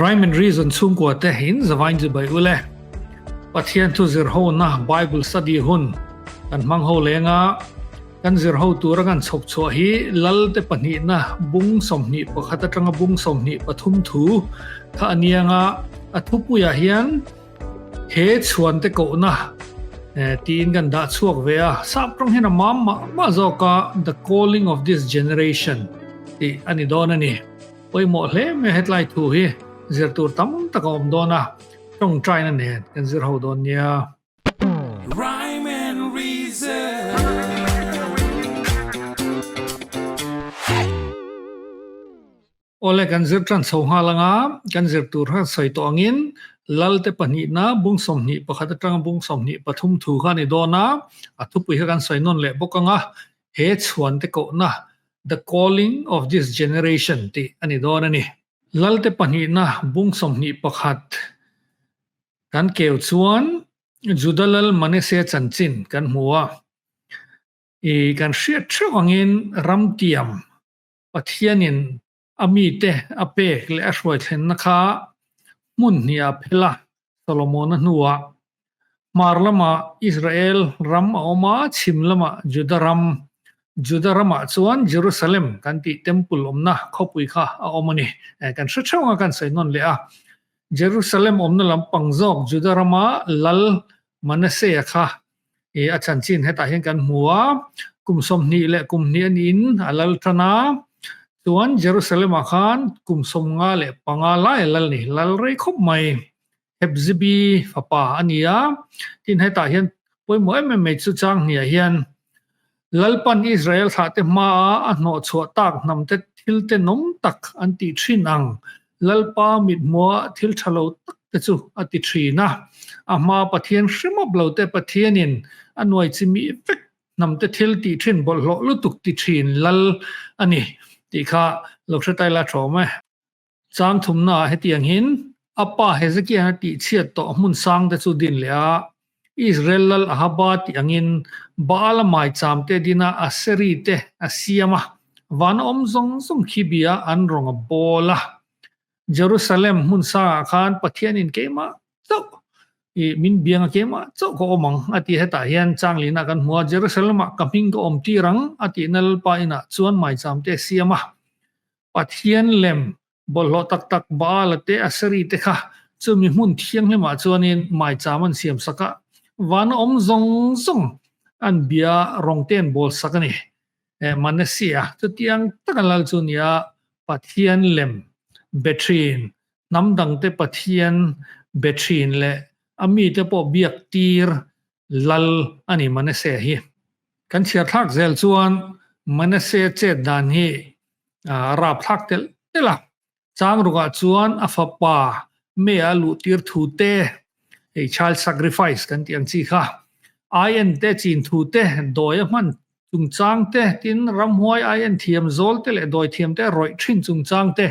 Rhyme and Reason chhungkua te in zavain chu bai ule. Pathian thu zir ho na Bible study hun kan hmang ho lenga kan zir ho tura kan chhawp chhuah hi lal te pahnihna bung 21 atanga bung 23 thu kha anianga a thupuiah hian he chhuan te kohna tiin kan dah chhuak ve a sap tawng hian a mam mah mah zawk a the calling of this generation tih a ni dawn a ni. Pawimawh hle mai hetlai thu hi zir tur tam tak a awm dawn a, tawngtaina nen kan zir ho dawn nia. Rhyme and Reason. Awle kan zir tan chho nghal anga kan zir tur kha sawi tawh angin Lalte pahnihna bung 21 atanga bung 23 thu kha a ni dawn a, a thupui kha kan sawi nawn leh bawk anga he chhuan te kohna The Calling of This Generation tih a ni dawn a ni. Lalte pahnihna bung 21 kan keu chuan Juda lal Manese chanchin kan hmu a. I kan hriat theuh angin ramtiam Pathianin a mite a pek leh a hruai thlenna kha hmun hnih ah phel a, Solomon-a hnuah hmar lamah Israel ram a awm a, chhim lamah Juda ram, Juda ramah chuan Jerusalem kan tih temple awmna khawpui kha a awm a ni. Kan hre theuh anga kan sawi nawn leh a, Jerusalem awmna lampang zawk Juda rama lal Manasseh-a kha a chanchin hetah hian kan hmu a, kum 20 leh kum hnih a niin a lal tan a, chuan Jerusalem-ah khan kum 55 lai a lal ni, lal rei khawp mai. Hepzibi fapa a ni a, tin hetah hian pawimawh em em mai chu chang hniah hian Lalpan Israel thlahte hmaa a hnawhchhuah tak hnamte thil tenawm tak an tih thin ang. Lalpa mithmuah thil tha lo tak te chu a ti thin a. A hmaa Pathian hrimawp lo te Pathianin a nuai chimi vek hnamte thil tih thin bawlhhlawh lutuk ti thin lal a ni tih kha lo hre tai la thawm e. Chang thumnaah hetiang hin a pa Hezekiah a tihchhiat tawh hmun sang te chu din leh a, Israel lal Ahaba tih angin Baal-a maicham te dina Aseri te a siam a, van a awm zawng zawng khi bia an rawng a bawl a. Jerusalem hmun sangah khan Pathianin keimah chauh i min biang a keimah chauh ka awm ang a ti hetah hian Changlina kan hmu a, Jerusalem-ah ka hming ka awm tir ang a tihna Lalpa inah chuan maicham te a siam a. Pathian lem bawlhhlawh tak tak Baal-a te Aseri te kha chumi hmun thianghlimah chuanin maicham an siam sak a, vana awm zawng zawng an bia rawng te an bawl sak a ni. Manasseh-a chutiang taka lal chu nia Pathian lem be thin, hnam dangte Pathian be thin leh a mite pawh biak tir lal a ni Manasseh hi. Kan chhiar thlak zel chuan Manasseh chet dan hi a rap thlak telh telh a, chang rukah chuan a fapa me a luh tir thu te, hei child sacrifice kan tih ang chi kha, aien te chin thu te, dawi a hman chungchang te, tin ramhuai aien thiam zawl te leh dawi thiam te a rawih thin chungchang te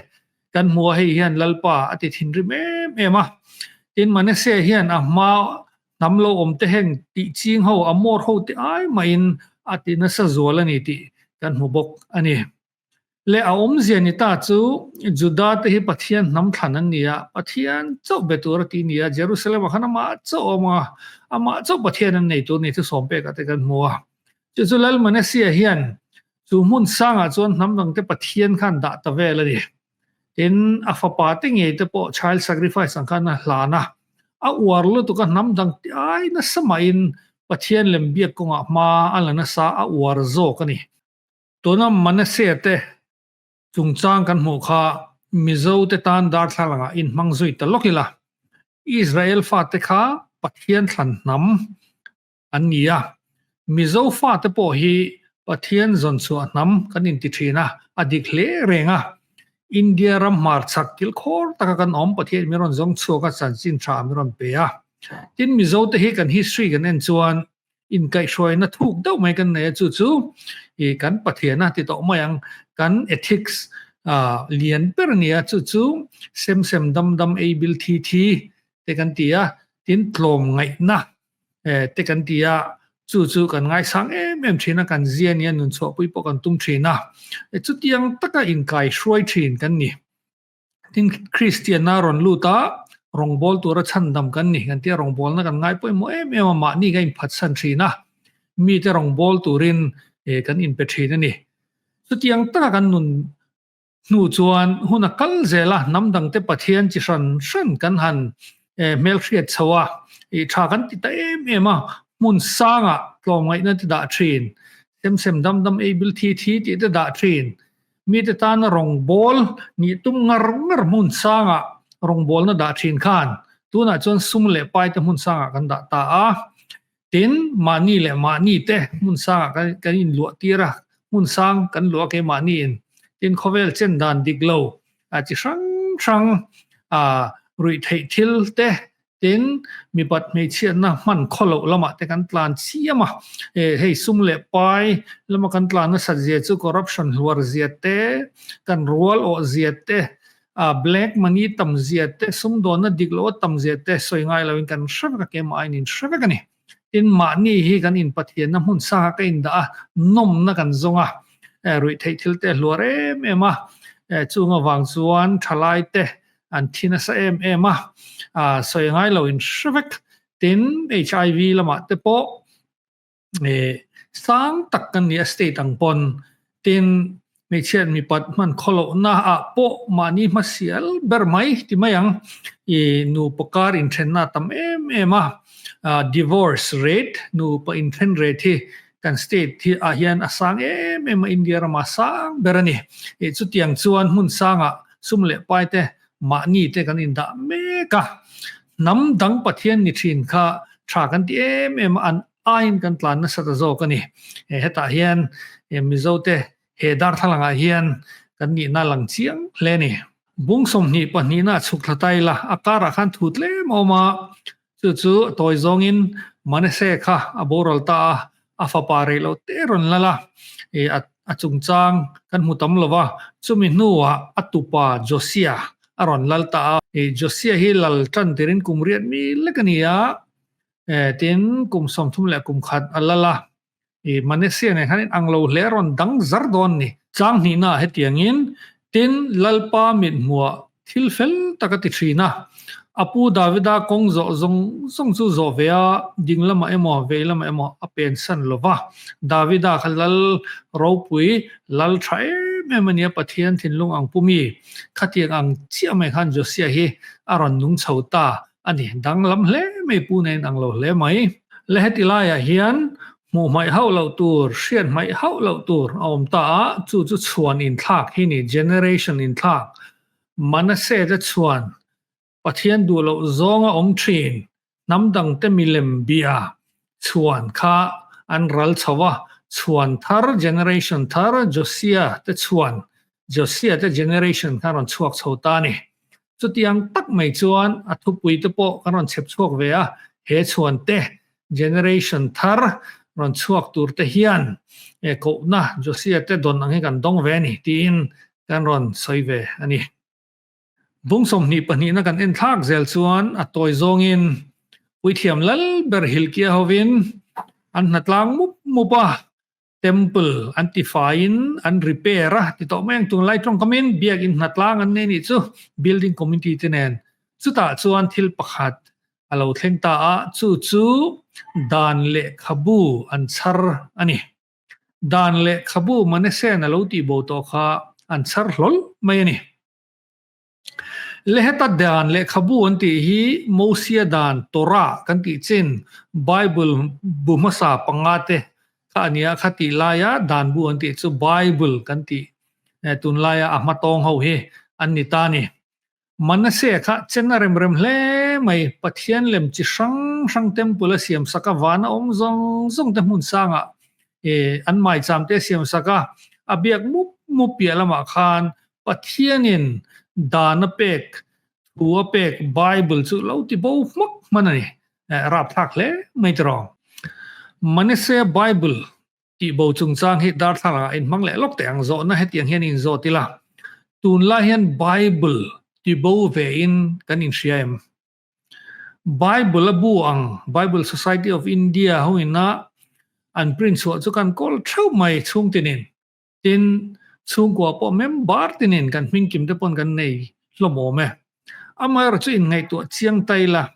kan hmu a, hei hian Lalpa a ti thinrim em em a. Tin Manasseh hian a hma hnam lo awm te heng tih ching ho a mawr ho te ai mahin a ti nasa zual a ni tih kan hmu bawk a ni. Le a awmzia ni ta chu Juda te hi Pathian hnam thlan an ni a, Pathian chauh be tur a ti ni a, Jerusalem ah khan amah chauh a awm a, amah chauh Pathian an nei tur ni chu sawm pekah te kan hmu a. Chu chu Lal Manasseh hian chu hmun sangah chuan hnam dangte Pathian khan dah ta vel a ni. Tin, a fapa te ngei te pawh child sacrifice ang khan a hlan a, a uar lutuk a hnam dang te ai nasa mahin Pathian lem biak kawngah hma a la nasa a uar zawk a ni. Tuna Manasseh te chungchang kan hmuh kha Mizo te tan darthlalangah inhmang zui ta lawk ila, Israel fate kha Pathian thlan hnam an ni a, Mizo fate pawh hi Pathian zawn chhuah hnam kan inti thin a, a dik hle reng a. India ram hmarchhak kilkhawr taka kan awm Pathian min rawn zawng chhuak a, chanchin tha min rawn pe a. Tin, Mizo te hi kan history kan en chuan inkaihhruaina thuk deuh mai kan nei a, chu chu i kan Pathiana ti tawh mai ang, kan ethics lian ber a ni a, chu chu sem sem dam dam ei bil thi thi te kan ti a, tin tlawmngaihna te kan ti a, chu chu kan ngaisang em em thin a, kan zia nia nun chhuahpui pawh kan tum thin a, chutiang taka inkaihruai thin kan ni. Tin, Kristianna rawn lut a, rawngbâwl tura chhandam kan ni kan tia rawngbâwlna kan ngai pawimawh em em a, mahni kan inphatsan thin a, mite rawngbâwl turin kan inpe thin a ni. Chutiang taka kan nun hnu chuan hun a kal zel a, hnam dangte Pathian chi hran hran kan han hmelhriat chho a, ih tha kan ti ta em em a, hmun sangah tlawmngaihna te dah thin, sem sem dam dam ei bil thi thi tih te dah thin, mite tana rawngbâwl nih tum ngar ngar hmun sangah rawngbâwlna dah thin khan tunah chuan sum leh paite hmun sangah kan dah ta a. Tin, mahni leh mahni te hmun sangah kan kan inluah tir a, hmun sang kan luah a keimahni in. Tin, khawvel chen dan dik lo a chi hrang hrang a ruih theih thil te, tin, mipat hmeichhiatna hman khaw loh lamah te kan tlan chiam a. Hei sum leh pai lama kan tlan nasat zia chu corruption hluar zia te, kan rual awh zia te, A black money tam zia te, sumdawnna dik loh a tam zia te sawi ngai loin kan hre vek a, keimah aiin in hre vek a ni. Tin, mahni hi kan inpathianna hmun sangah ka indah a, nawmna kan zawng a, ruihtheih thil te a hluar em em a, chung avang chuan thalai te an thi nasa em em a, sawi ngai loin hre vek. Tin, HIV lamah te pawh Sang tak kan ni a state ang pawn tin hmeichhiat mipat hman khawlohna ah pawh mahni hmasial ber mai ti mai ang i nupa kar inthenna a tam em em a divorce rate nupa inthen rate hi kan state hi ah hian a sang em em a India ramah a sang ber a ni i chutiang chuan hmun sangah sum leh pai te mahni te kan indah mek a hnam dang Pathian ni thin kha tha kan ti em em a an aiin kan tlan nasa ta zawk a ni. Hetah hian Mizo te he darthlalangah hian kan nihna a lang chiang hle a ni. Bung 22 na a chhuk thla ta ila, a karah khan thu tlem a awm a, chu chu a tawi zawngin Manase kha a boral ta a, a fapa rei lo te rawn lal a, a chungchang kan hmu tam lo va, chumi hnuah a tupa Josia a rawn lal ta a. Josia hi lal tan tirin kum riat mi lek a ni a, Tin, kum 30 leh kum khat a lal a, i Manasea nen khan in ang lo hle rawn dang zar dawn ni. Chang hnihnaah hetiangin, tin, Lalpa mithmuah thil fel tak a ti thin a, a pu Davida kawng zawh zawng zawng chu zawh ve a, ding lamah emaw, vei lamah emaw a pensan lo va. Davida kha lal ropui, lal tha em em a nia, Pathian thinlung ang pu mi, khatiang ang chiah mai khan Josia hi a rawn nung chho ta. A ni, danglam hle mai pu nen ang lo hle mai. Le heti laiah hian hmuh hmaih hauh loh tur, hriat hmaih hauh loh tur a awm ta a, chu chu chhuan inthlak hi ni, generation inthlak. Manasseh te chhuan Pathian duh loh zawnga awm thin, hnam dangte milem bia chhuan kha an ral chho a, chhuan thar, generation thar, Josiah te chhuan, Josiah te generation kha rawn chhuak chho ta a ni. Chutiang tak mai chuan a thupui te pawh kan rawn chhep chhuak ve a, he chhuan te generation thar rawn chhuak tur te hian kohna Josia te dawn ang hi kan dawng ve a ni tiin kan rawn sawi ve a ni. Bung 22 na kan en thlak zel chuan a tawi zawngin Puithiam lal ber Hilkia hovin an hnatlang mup mup a, Temple an ti faiin an repair a ti tawh mai ang tunlai tawngkamin biakin hnatlang an nei nih chu building committee te nen chutah chuan thil pakhat a lo thleng ta a chu chu dan lehkhabu an chhar a ni. Dan lehkhabu Manesen a lo tih bo tawh kha an chhar hlawl mai a ni. Leheta dan lehkhabu an tih hi Mosia dan, Torah, kan tih chin Bible bu hmasa panga te kha a nia, kha tih laia dan bu an tih chu Bible kan tih tunlaia a hmatawng ho hi an ni ta a ni. Manasseh kha chen a rem rem hle mai, Pathian lem chi hrang hrang temple a siam sak a, vana awm zawng zawng te hmun sangah an maicham te a siam sak a, a biak mup mup piah lamah khan Pathianin dan a pek, thu a pek Bible chu lo ti bo hmak hman a ni. Rapthlak hle mai tiraw. Manasea Bible tih bo chungchang hi darthlalang ah inhmang leh lawk teh ang zawhna hetiang hian inzawt ila. Tunlai hian Bible ti bo ve in kan inhria em? Bible a bu ang Bible Society of India ho ina an print chhuah chu kan kawl theuh mai chhungtinin. Tin, chhungkua pawh member tinin kan hming kim te pawn kan nei hlawm awm e. Amaherawhchu inngaihtuah chiang ta ila,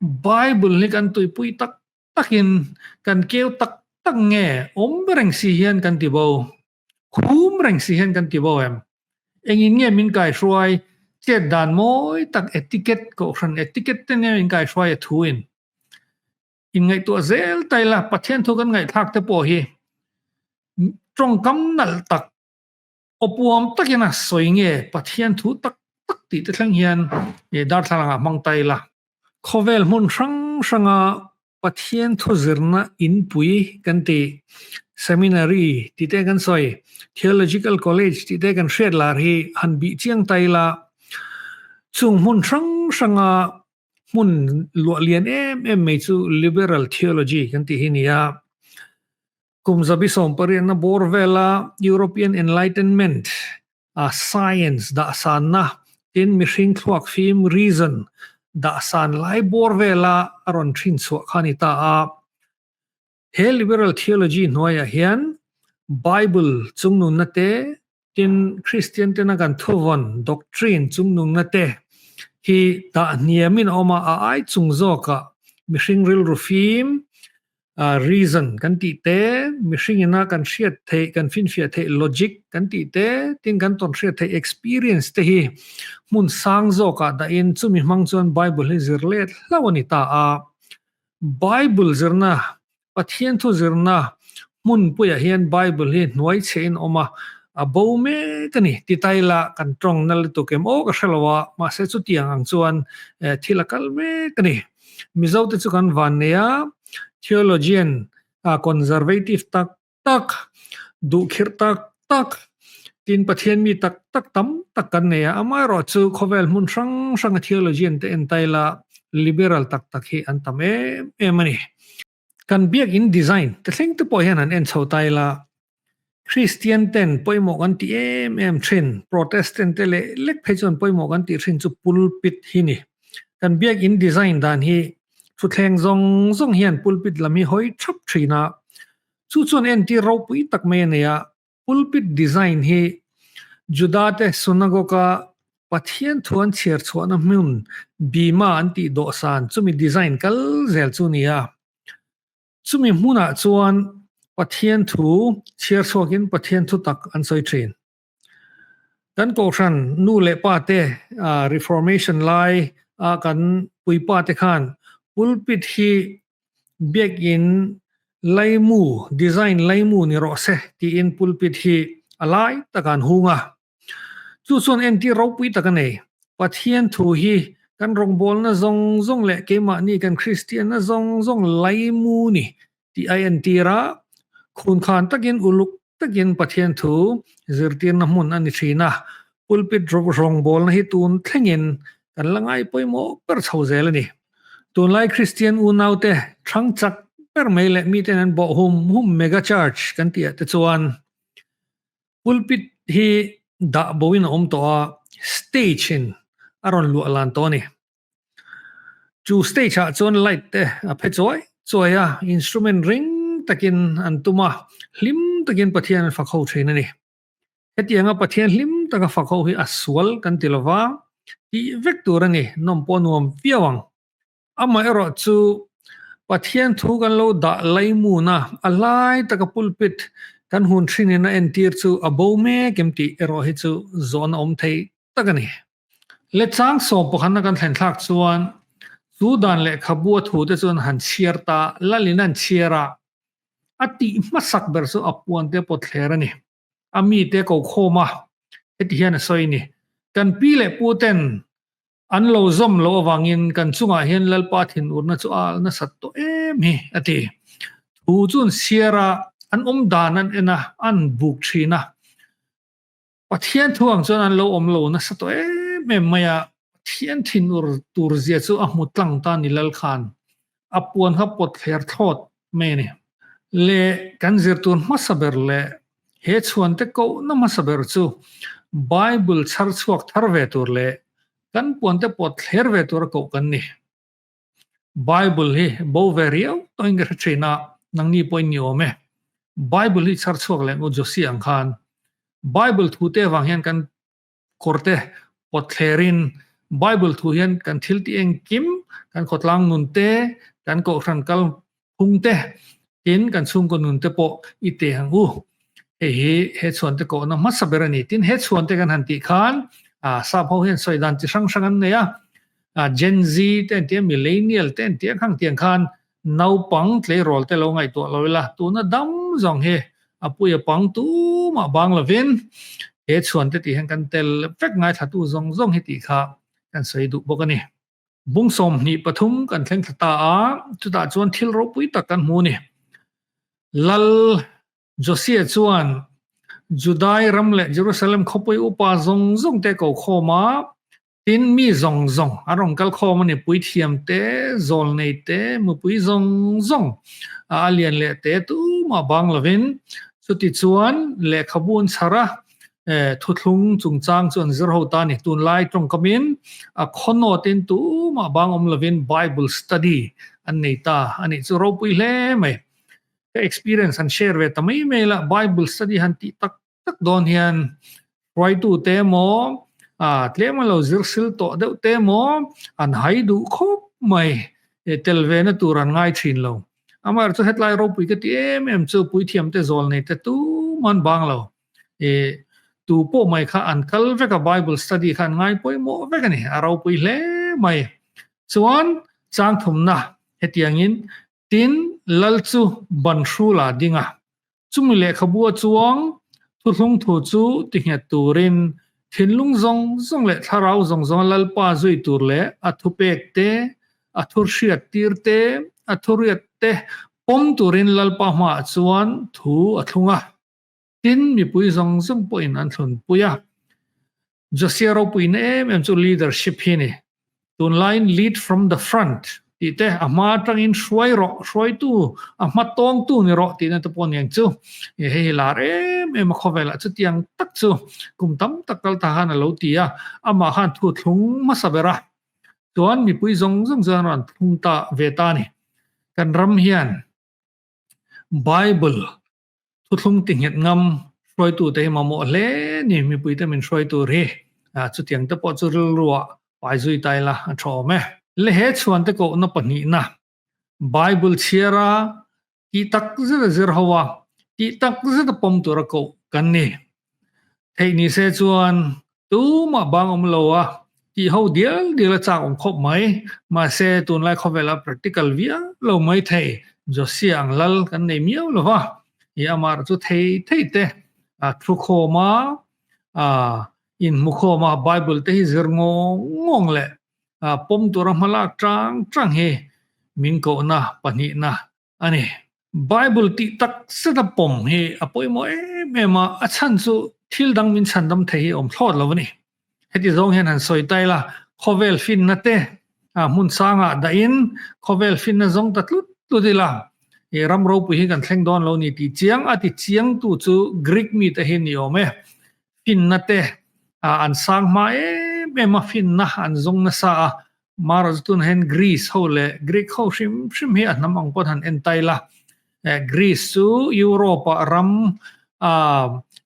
Bible hi kan tuipui tak takin kan keu tak tak nge awm reng si hian kan ti bo, hum reng si hian kan ti bo em? Engin nge min kaihruai chet dan mawi tak etiquette kohhran etiquette te nge min kaihruai a thu in inngaihtuah zel ta ila Pathian thu kan ngaihthlak te pawh hi tawngkam nalh tak Awpuam takin a sawi nge Pathian thu tak tak tih te thleng hian darthlalang ah hmang ta ila. Khawvel hmun hrang hranga Pathian thu zirna inpui kan tih, seminary tih te kan sawi, theological college tih te kan hriat lar hi han bih chiang ta ila, chung hmun hrang hranga hmun luah lian em em mai chu liberal theology kan tih hi nia. Kum zabi sawmpariatna bawr vela European Enlightenment a science dahsanna tin mihring thluak fim, reason, dahsan lai bawr vela a rawn thin chhuah kha a ni ta a. He liberal theology hnuaiah hian Bible chungnunna te tin Kristian tena kan thuvawn, doctrine, chungnunna te hi dah hniamin a awm a, a ai chung zawkah mihring rilru fim, reason kan tih te, mihring ina kan hriat theih, kan finfiah theih logic kan tih te, tin kan tawn hriat theih experience te hi hmun sang zawkah dahin chumi hmang chuan Bible hi zir let hlauh a ni ta a. Bible zirna, Pathian thu zirna hmunpuiah hian Bible hi hnuai chhe in awm a, a bo mek a ni. Ti taila kan tawng na lutuk em aw ka hre lo a, mahse chutiang ang chuan thil a kal mek a ni. Mizo te chu kan van nei a, theologian conservative tak tak, duhkhirh tak tak, tin Pathian mi tak tak tam tak kan nei a, amaherawhchu khawvel hmun hrang hranga theologian te en taila liberal tak tak hi an tam em em a ni. Kan biakinn design te thleng te pawh hian han en chho taila Kristian ten pawimawh kan ti em em thin, Protestant te leh lek phei chuan pawimawh kan tih thin chu pulpit hi ni. Kan biakinn design dan hi Thutthleng zawng zawng hian pulpit lam hi hawi thap thin a, chu chuan entir ropui tak mai a nei a. Pulpit design hi Juda-te synagogue-a Pathian thu an chhiar chhuahna hmun bima an tih dawhsan chumi design kal zel chu a ni a. Chumi hmunah chuan Pathian thu chhiar chhuakin Pathian thu tak an sawi thin. Kan kohhran nu leh pa te Reformation lai a kan puipa te khan pulpit hi biakinn laimu, design laimu ni rawh se tiin pulpit hi a lai takah an hung a. Chu chuan entir ropui tak a nei. Pathian thu hi kan rawngbawlna zawng zawng leh keimahni kan Kristianna zawng zawng laimu ni tih a entir a, khunkhan takin uluk takin Pathian thu zirtirna hmun a ni thin a, pulpit rawngbawlna hi tun thlengin kan la ngai pawimawh ber chho zel a ni. Tunlai Kristian unaute thang chak ber mai leh miten an bawh hum hum mega church kan tih ah te chuan pulpit hi dah boin a awm tawh a, stage in a rawn luah lan tawh a ni. Chu stage ah chuan light te a phe chuai chuai a, instrument ring takin an tum a, hlim takin Pathian an fak ho thin a ni. Hetianga Pathian hlim taka fak ho hi a sual kan ti lova, tih vek tur a ni, nawm pawh a nuam viau ang. Amaherawh chu Pathian thu kan lo dah laimun a, a lai taka pulpit kan hun thinin a entir chu a bo mek em tih erawh hi chu zawhna awm thei tak a ni. Lechang sawm pakhatna kan thlen thlak chuan chu dan lehkhabu a thute chuan han chhiar ta, lalin an chhiar a, a tih hmasak ber chu a puan te pawt thler a ni. A mite ko khawm a, heti hian a sawi a ni, Kan pi leh pu ten an lo zawm loh avangin kan chungah hian Lalpa thinurna chu a al nasat tawh em hi, a ti. Thu chu an chhiar a, an awm dan an en a, an buk thin a. Pathian thu ang chuan an lo awm lo nasa tawh em em mai a, Pathian thinur tur zia chu a hmu tlang ta ni lal khan a puan kha pawt thler thlawt mai a ni. Le kan zir tur hmasa ber leh he chhuan te kohna hmasa ber chu Bible chhar chhuak thar ve tur leh kan puan te pawt thler ve tur a koh kan ni. Bible hi bo ve riau tawhin ka hre thin a, nangni pawhin ni awm e. Bible hi chhar chhuak leh ngu Josia ang khan Bible thu te avang hian kan kawr te Pawtthlerin Bible thu hian kan thil tih engkim, kan khawtlang nun te, kan kohhran kal phung te, tin kan chhungkaw nun te pawh i te ang u. Hei hi he chhuan te kohna hmasa ber a ni. Tin, he chhuan te kan han tih khan sap ho hian sawi dan chi hrang hrang an nei a, Gen Z te an tia, Millennial te an tia khang tiang khan naupang tleirawl te lo ngaihtuah lo ila, tuna dam zawng hi a pui a pang tumah bang lovin he chhuan te tih hian kan tel vek ngaithlatu zawng zawng hi tih kha kan sawi duh bawk a ni. Bung 23 kan thleng thla ta a, chutah chuan thil ropui tak kan hmu a ni. Lal Josia chuan Judai ram leh Jerusalem khawpui upa zawng zawng te ko khawm a, Tin, mi zawng zawng an rawn kal khawm a ni, puithiam te, zawlnei te, mupui zawng zawng a lian leh te tumah bang lovin. Chutichuan, lehkhabu an chhar a, thuthlung chungchang chu an zir ho ta a ni. Tunlai tawngkamin a khawnawtin tumah bang awm lovin Bible study an nei ta a nih chu ropui hle mai. Ka experience han share ve ta mai mai la, Bible study han tih tak tak dawn hian hruaitu te emaw tlem a lo zir sil tawh deuh te emaw an hai duh khawp mai tel ve na tur an ngai thin lo. Amaherawhchu chu hetlai ropui ka ti em em chu puithiam te zawl nei te tuman bang lo. Tu pawh mai kha an kal vek a Bible study kha an ngai pawimawh vek a ni a ropui hle mai. Chuan chang thumna hetiangin tin lal chu ban hrula ding a. Chumi lehkhabu a chuang thuthlung thu chu tinghet turin thinlung zawng zawng leh thlarau zawng zawnga Lalpa zui tur leh a thupek te, a thurhriat tir te, a thuriat te pawm turin Lalpa hmaah chuan thu a thlung a. Tin, mipui zawng zawng pawhin an thlunpui a. Josia ropuina em em chu leadership hi a ni. Tunlaiin lead from the front tih te, a hma atangin hruai rawh, hruaitu, a hma tawngtu ni rawh tihna te pawh a ni ang chu. Hei hi lar em em a khawvelah chutiang tak chu kum tam tak kal ta khan a lo ti a, amah khan thu thlung hmasa ber a. Chuan mipui zawng zawng chuan a rawn thlung ta ve ta a ni. Kan ram hian Bible Thuthlung ti nghet ngam hruaitute hi mamawh hle ni mipuite min hruai tur hi chutiang te pawh chu rilruah pai zui ta ila a tha awm e. Le he chhuante kohna pahnihna Bible chhiara tih tak zet a zir ho a, tih tak zet a pawm tura koh kan ni. Theih ni se chuan tumah bang awm lo a tih ho dial dial a chak awm khawp mai. Mahse tunlai khawvela practical viau lo mai thei Josia ang lal kan nei miau lo va. I amah chu thei thei te a thu khawm a, a inhmu khawm a Bible te hi zir ngawng ngawng leh pawm tura hmalak chang chang hi min kohna pahnihna a ni. Bible tih tak zet a pawm hi a pawimawh em em a, a chhan chu thil dang min chhandam thei hi a awm thlawt lo a ni. Heti zawng hian han sawi ta ila, khawvel finna te hmun sangah dahin khawvel finna zawng ta tlut tlut ila, i ram ropui hi kan thleng dawn lo ni tih chiang a ti chiangtu chu Greek mite hi ni awm e. Finna te an sang hma em em a, finna an zawng nasa a, Marawh tun hian Greece ho leh Greek ho hrim hrim hi a hnam ang pawn han en tai la. Greece chu Europe ah ram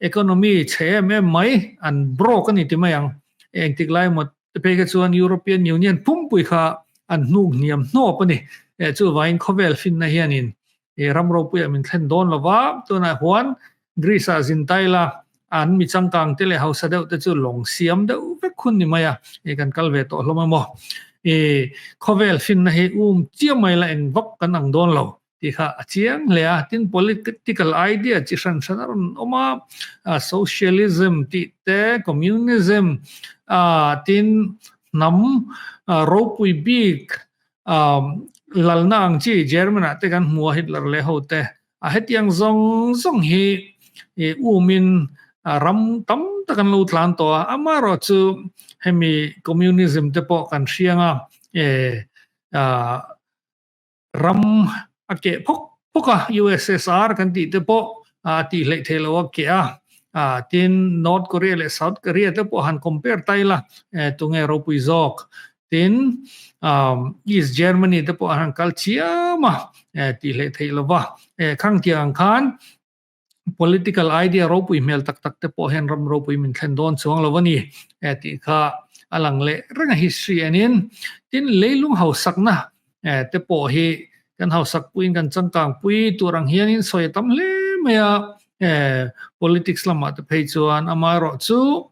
economy chhe em em mai an broke a ni ti mai ang. Engtik lai emaw te phei kha chuan European Union pumpui kha an hnuk hniam hnawp a ni. Chuvangin khawvel finna hianin ram ropuiah min thlen dawn lo va, tunah huan Greece ah zin tai la, an mi changkang te leh hausa deuh te chu lawng siam deuh vek hun ni mai a, i kan kal ve tawh hlawm emaw. I khawvel finna hi um chiam mai la eng vak kan ang dawn lo tih kha a chiang hle a. Tin political idea chi hran hran a rawn awm a, socialism tih te, communism, tin hnam ropui bik lalna ang chi German ah te kan hmu a Hitler leh ho te A hetiang zawng zawng hi umin ram tam tak an lo tlan tawh a, amaherawh chu hemi communism te pawh kan hriang a, ram a keh phawk phawk a, USSR kan tih te pawh a tih hleih theih loh a keh a, tin North Korea leh South Korea te pawh han compare ta ila tunge ropui zawk Tin, East Germany te pawh an han kal chiam a, tih hleh theih lo va. Khang tiang ang khan political idea ropui hmel tak tak te pawh hian ram ropui min thlen dawn chuang lo a ni tih kha. a lang leh reng a history enin. Tin, leilung hausakna te pawh hi kan hausak puiin kan changkang pui tur ang hianin sawi a tam hle mai a, politics lamah te phei chuan amaherawhchu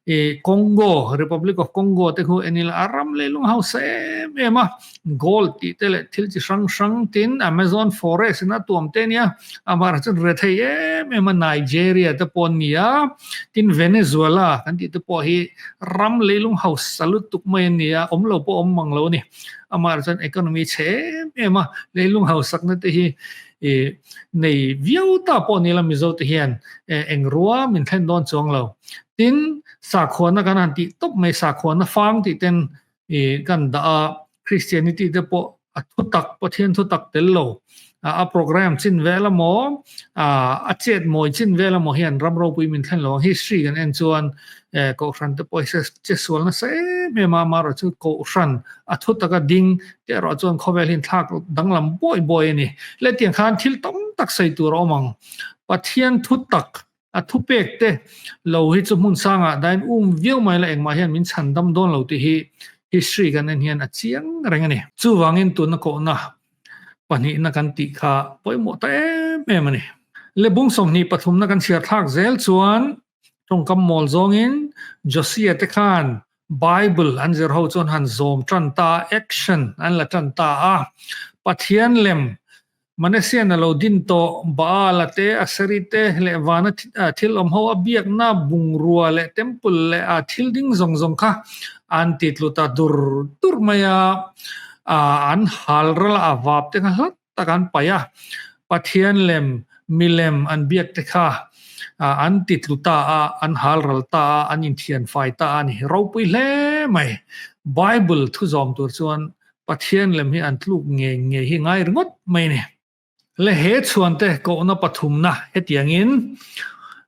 I Congo, Republic of Congo te khu en ila a ram leilung hausa em em a, gold tih te leh thil chi hrang hrang tin Amazon forest in a tuam te ania, amaherawhchu chuan re thei em em a Nigeria te pawh an ni a, tin Venezuela kan tih te pawh hi ram leilung hausa lutuk mai an ni a, awm lo pawh awm mang lo a ni, amaherawhchu chuan economy chhe em em a, leilung hausakna te hi I nei viau ta pawh ni la Mizo te hian eng rua min thlen dawn chuang lo. Tin, sakhuana kan han tih tawp mai, sakhuana fang tih ten i kan dah a, Christianity te pawh a thutak, Pathian thutak tel lo, a program chin vel emaw, a chet mawi chin vel emaw hian ram ropui min thlen lo ang. History kan en chuan Kohhran te pawh hi che sual nasa em em a, amaherawhchu Kohhran a thutaka ding te erawh chuan khawvel hi thlak danglam buai buai a ni. Le tiang khan thil tam tak sawi tur a awm ang. Pathian thutak a thupek te lo hi chu hmun sangah dain um viau mai la engmah hian min chhan dam dawn lo tih hi history kan en hian a chiang reng a ni. Chuvangin tuna kohna pahnihna kan tih kha pawimawh ta em em a ni. Le bung 23 na kan chhiar thlak zel chuan Tawngkam mawl zawngin Josia te khan Bible an zir ho chuan han zawm tan ta, action an la tan ta a. Pathian lem Manasian a lo din tawh Baal-a te, Aseri te leh vana thil awm ho a biakna bungrua leh temple leh a thil ding zawng zawng kha an ti tlu ta dur dur mai a, an hal ral a, a vap te kha hlat tak an paih a, Pathian lem, milem an biak te kha an ti tlu ta a, an hal ral ta a, an inthian fai ta a ni. Ropui hle mai. Bible thu zawm tur chuan Pathian lem hi an tluk ngei ngei hi ngai ringawt mai a ni. Le he chhuante kohna pathumna hetiangin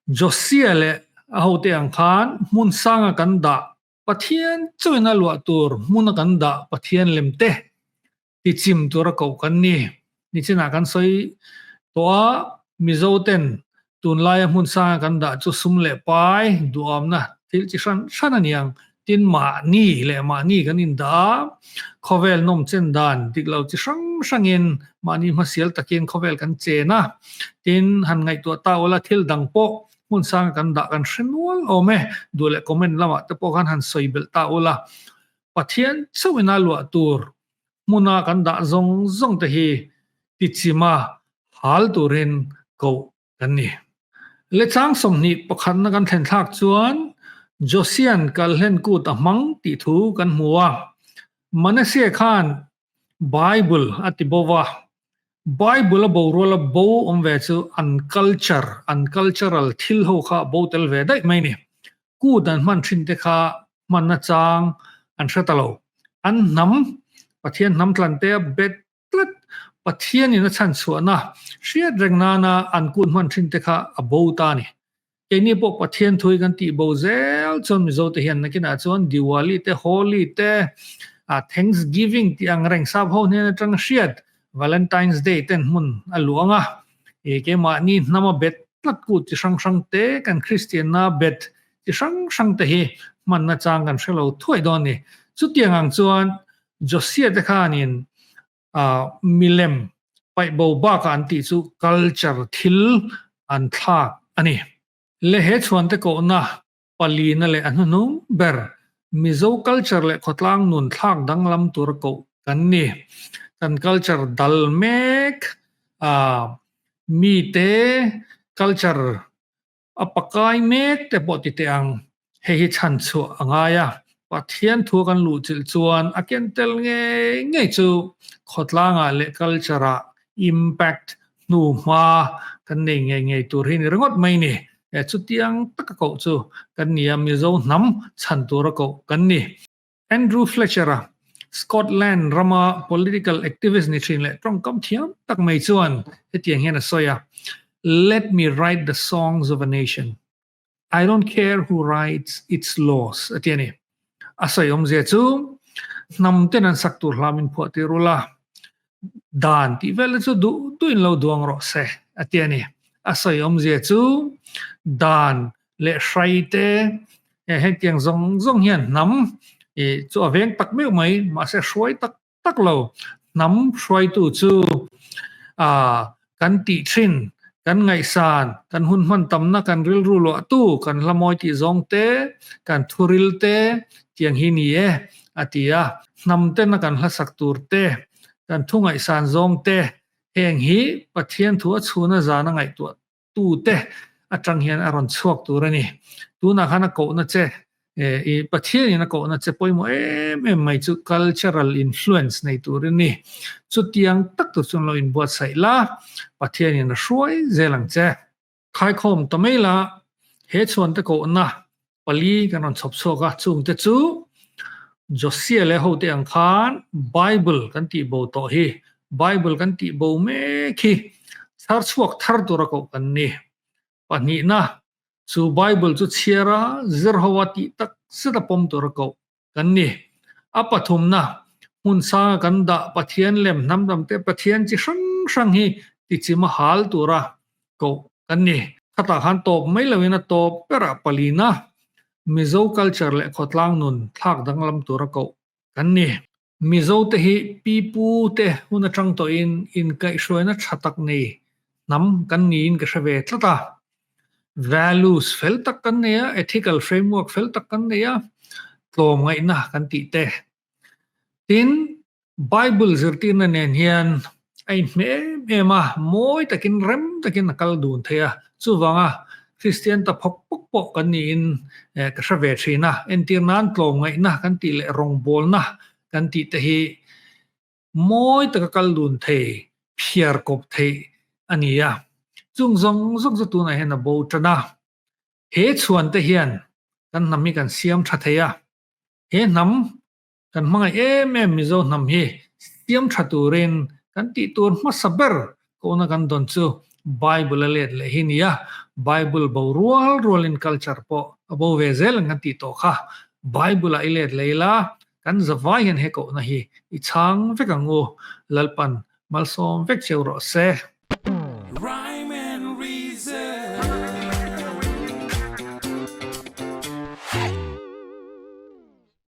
Josia leh a hote ang khan hmun sanga kan dah Pathian chauhin a luah tur hmuna kan dah Pathian lem te ti chim tura koh kan ni. Nichinah kan sawi tawh a, Mizo ten tunlaia hmun sanga kan dah chu sum leh pai duhawmna thil chi hran hran a ni ang. Tin, mahni leh mahni kan indah a, khawvel nawm chen dan dik lo chi hrang hrangin mahni hmasial takin khawvel kan chen a. Tin, han ngaihtuah ta ula thil dang pawh hmun sanga kan dah kan hre nual awm e. Duh leh comment lamah te pawh khan han sawi belh ta ula. Pathian chauhin a luah tur hmuna kan dah zawng zawng te hi tichima hal turin koh kan ni. Lechang 21 na kan thlen thlak chuan Josian kalhlen kut a hmang tih thu kan hmu a. Manasseh khan Bible a ti bo va, Bible a borual a bo awm ve chu an culture, an cultural thil ho kha bo tel ve daih mai ni. Kut an hman thin te kha hmanna chang an hre ta lo. An hnam, Pathian hnam tlan te a bet tlat. Pathianin a chhan chhuahna hriat reng nana an kut hman thin te kha a bo ta a ni. Keini pawh Pathian thui kan tih bo zel chuan Mizo te hian nakinah chuan Diwali te, Holi te, Thanksgiving tih ang reng sap ho hnen atanga hriat Valentine's Day ten hmun a luang a. Keimahni hnama bet tlat kut chi hrang hrang te, kan Kristianna bet chi hrang hrang te hi hmanna chang kan hre lo thuai dawn a ni. Chutiang ang chuan Josia te khanin milem paih bo bakah an tih chu culture thil an thlak a ni. Le he chhuante kohna palina leh a hnuhnung ber Mizo culture leh khawtlang nun thlak danglam tur koh kan ni. Kan culture dal mek a mite culture a pakai mek te pawh ti teh ang. Hei hi chhan chhuah a ngai a, Pathian thu kan luhchilh chuan a ken tel ngei ngei chu khawtlangah leh culture ah impact hnu hma kan nei ngei ngei tur hi ni ringawt mai ni. Chutiang taka koh chu kan ni a, Mizo hnam chhan tura koh kan ni. Andrew Fletcher-a, Scotland rama political activist ni thin leh tawngkam thiam tak mai chuan hetiang hian a sawi a, Let me write the songs of a nation. I don't care who writes its laws a ti a ni. A sawi awmzia chu hnam ten an sak tur hla min phuah tir ula, dan tih vel te chu duh duhin lo duang rawh se a ti a ni. A sawi awmzia chu dan leh hrai te hetiang zawng zawng hian hnam I chu a veng tak meuh mai, mahse hruai tak tak lo. Hnam hruaitu chu a kan tih thin, kan ngaihsan, kan hun hman tamna, kan rilru luahtu, kan hla mawi tih zawng te, kan thuril te tiang hi ni e, a ti a. Hnam tena kan hlasak tur te, kan thu ngaihsan zawng te, heng hi Pathian thu a chhuna zana ngaihtuah tute atang hian a rawn chhuak tur a ni. Tunah khan a kohna che, i Pathianin a kohna che pawimawh em em mai chu cultural influence nei tur i ni. Chutiang tak tur chuan lo inbuatsaih la, Pathianin a hruai zel ang che. Khaikhawm ta mai la, he chhuante kohna pali kan rawn chhawp chhuak a, chungte chu Josia leh hote ang khan Bible kan tih bo tawh hi, Bible kan tih bo mek hi chhar chhuak thar tura koh kan ni. Pahnihna, chu Bible chu chhiara zir ho a tih tak zet a pawm tura koh kan ni. A pathumna, hmun sanga kan dah Pathian lem hnam dangte Pathian chi hrang hrang hi tichima hal tura koh kan ni. Khatah khan tawp mai loin a tawp berah palina Mizo culture leh khawtlang nun thlak danglam tura koh kan ni. Mizo te hi pipu te hun atang tawhin inkaihhruaina tha tak nei hnam kan niin ka hre ve tlat a. Values fel tak kan nei a, ethical framework fel tak kan nei a, tlawmngaihna kan tih te. Tin, Bible zirtirna nen hian a inhmeh em em a, mawi takin rem takin a kal dun thei a, chuvanga Kristian ta phawk pawk pawh kan niin ka hre ve thin a, entir nan tlawmngaihna kan tih leh rawngbawlna kan tih te hi mawi taka kal dun thei, phiar kawp theih a ni a, chung zawng zawng chu tunah hian a bo tan a, he chhuan te hian kan hnam hi kan siam tha thei a, he hnam Kan hmangaih em em Mizo hnam hi siam tha turin kan tih tur hmasa ber kohna kan dawn chu Bible a let leh hi nia, Bible bo rual rualin culture pawh a bo ve zel ang kan tih tawh kha. Bible ah i let leh ila kan zavai hian he kohna hi i chhang vek ang u, Lalpan malsawm vek cheu rawh se.